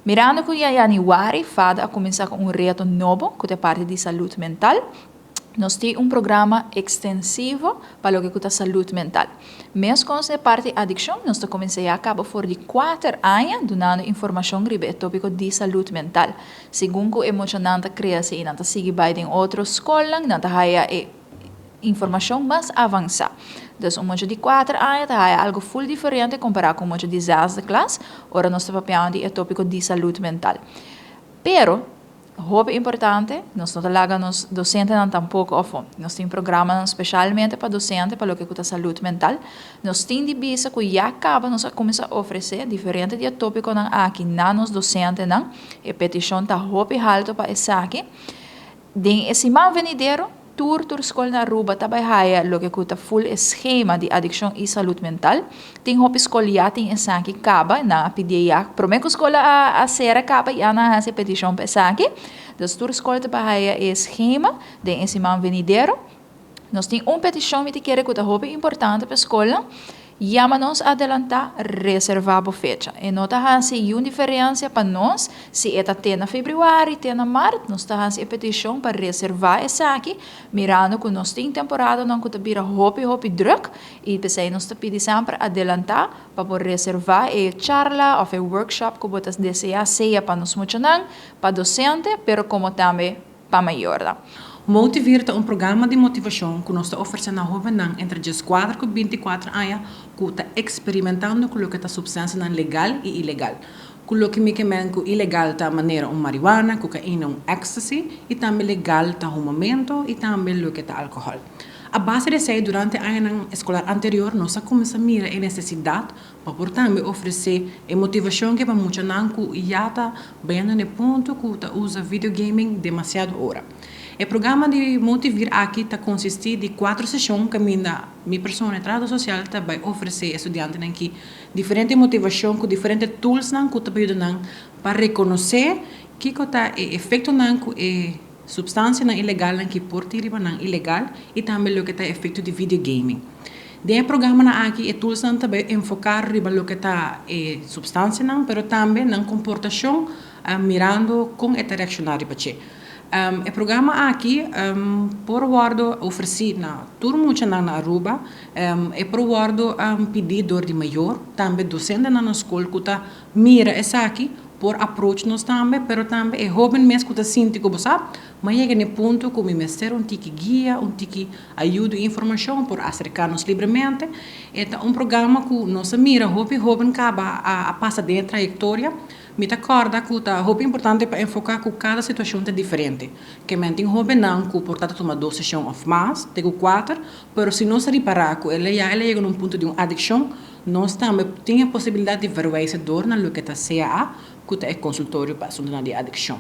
Mirando cu na januari, FADA a cuminsa cu un reto nobo, cu ta parti di salud mental, nos tin un programa extensivo pa loke ta salud mental. Mescos cu e parti adiccion, nos ta cuminsa caba for di 4 aña, dunando informacion riba e topico di salud mental. Segun cu e muchanan ta crece y nan ta sigui bay den otro scol, nan ta haya e informacion mas avansa. Dus un mucha di 4 aña ta algo full diferente compara cu un mucha di zesde klas, ora nos ta papiando di e topico di salud mental. Pero, hopi importante, nos no ta laga nos docentenan tampoco afo. Nos tin programa specialmente pa docente pa loke ta salud mental. Nos tin di bisa cu ya caba nos a cuminsa ofrece diferente di topiconan aki na nos docentenan. E peticion ta hopi halto pa esaki. Den e siman venidero, tur scol na Aruba ta bay haya loke ta full schema di adiccion y salud mental. Tin hopi scol ya tin esaki caba, nan a pidi ya. Prome cu scol a cera caba ya nan a haci peticion pa esaki. Dus tur scol ta bay haya e schema den e siman venidero. Nos tin un peticion mi ta kere cu ta hopi importante pa scol. Yama nos adelanta, reserva bo fecha. E no ta haci un diferencia pa nos, si ta te na februari, te na maart, nos ta haci e peticion pa reserva esaki, mirando cu nos tin temporadanan cu ta bira hopi hopi druk, y pesey nos ta pidi semper adelanta pa por reserva e charla of e workshop cu bo ta desea, sea pa nos muchanan, pa docente, pero como tambe pa mayor. Motiveer ta un programa di motivacion cu nos ta ofrece na hobennan entre 14 y 24 aña cu ta experimentando cu loke ta substancia legal y ilegal. Cu loke mi kiermen cu ilegal ta manera un marihuana, cocaina, un ecstasy y tambe legal ta humamento y tambe loke ta alcohol. A base di esey, durante e aña escolar anterior, nos a cuminsa mira e necesidad pa por tambe ofrece e motivacion cu pa muchanan cu ya ta bay na punto cu ta usa videogaming demasiado ora. E programa di Motiveer aki ta consisti di cuater sesion caminda mi persona, trahado social, ta bay ofrece studiantenan aki diferente motivacion cu diferente tools nan cu ta yuda pa reconoce kico ta e efectonan cu e substancianan ilegal nan cu por tin riba nan ilegal y tambe loke ta efecto di videogaming. Den e programa aki e tools nan tambe enfoca riba loke ta e substancianan, pero tambe nan comportacion, mirando con e ta reacciona riba dje. E programa aki por wordo ofreci na tur mucha na Aruba, e por wordo pidi door di mayor, tambe docentenan na scol cu ta mira esaki por approach nos tambe, pero tambe e hoben mes cu ta sinti cu bo sa, m'a yega na punto cu mi mester un tiki guia, un tiki ayudo y informacion, por acerca nos libremente. E ta un programa cu nos a mira hopi hoben caba a pasa den trayectoria. Mi ta corda cu ta hopi importante pa enfoca cu cada situacion ta diferente. Kiermen tin hobennan cu por ta tuma dos sesion of mas, te cuater, pero si nos ripara cu el a yega na un punto di un adiccion, nos tambe tin e posibilidad di verwijzen door na loke ta CAA, cu ta e consultorio pa asunto di adiccion.